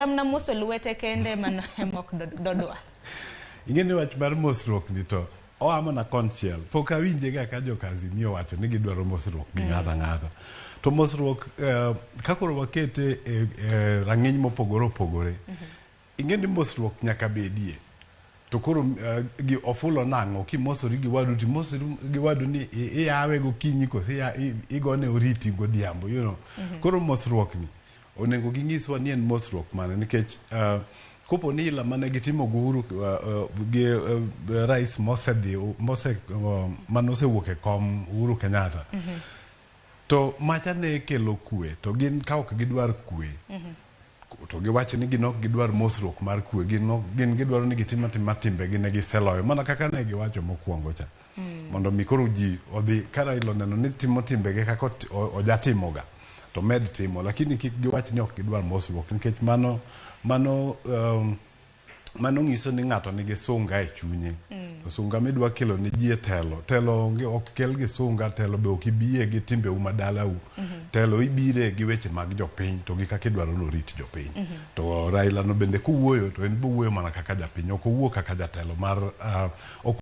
Mana moso lwete kende mana ema ok dodwa. Ing'e ni wach mar mosruok ni to oa mana konchiel. Pok awinje ga ka joka Azimio wacho ni gidwaro mosruok gi ng'ato ang'ata. To mosruok ka koro wakete e rang'iny mopogore opogore, ing'e ni mosruok nyaka bedie. To koro gi ofulo nang'o kimosori gi wadu timosori gi wadu ni iyawe gokinyi kose igone oriti godhiambo. Koro mosruok ni onego ginyiswa ni en mosruok mane nikech kopo ni ila mane gitimo gi Uhuru gi rais mosedhi mose manosewuok e kom Uhuru Kenyatta to macha ne kelo kwe to gin ka ok gidwar kwe to giwacho ni gin ok gidwar mosruok mar kwe gin gidwaro ni gitim atima timbegi ne giseloyo mana kaka ne giwacho mokwongo cha mondo mi koro ji odhi ka Raila oneno ni timo timbege kaka ojatimoga to med timo lakini kik giwach ni ok gidwar mosruok nikech mano nyiso ni ng'ato nigi sunga e chunye to sunga midwa kelo ne ji e telo telo onge ok kel gi sunga telo be ok ibiye gi timbeu madalau telo ibire gi weche mag jopiny to gi kaka idwaro ni orit jopiny to Raila no bende kowuoyo to en bowuoyo mana kaka japiny ok owuo kaka jatelo mar ok.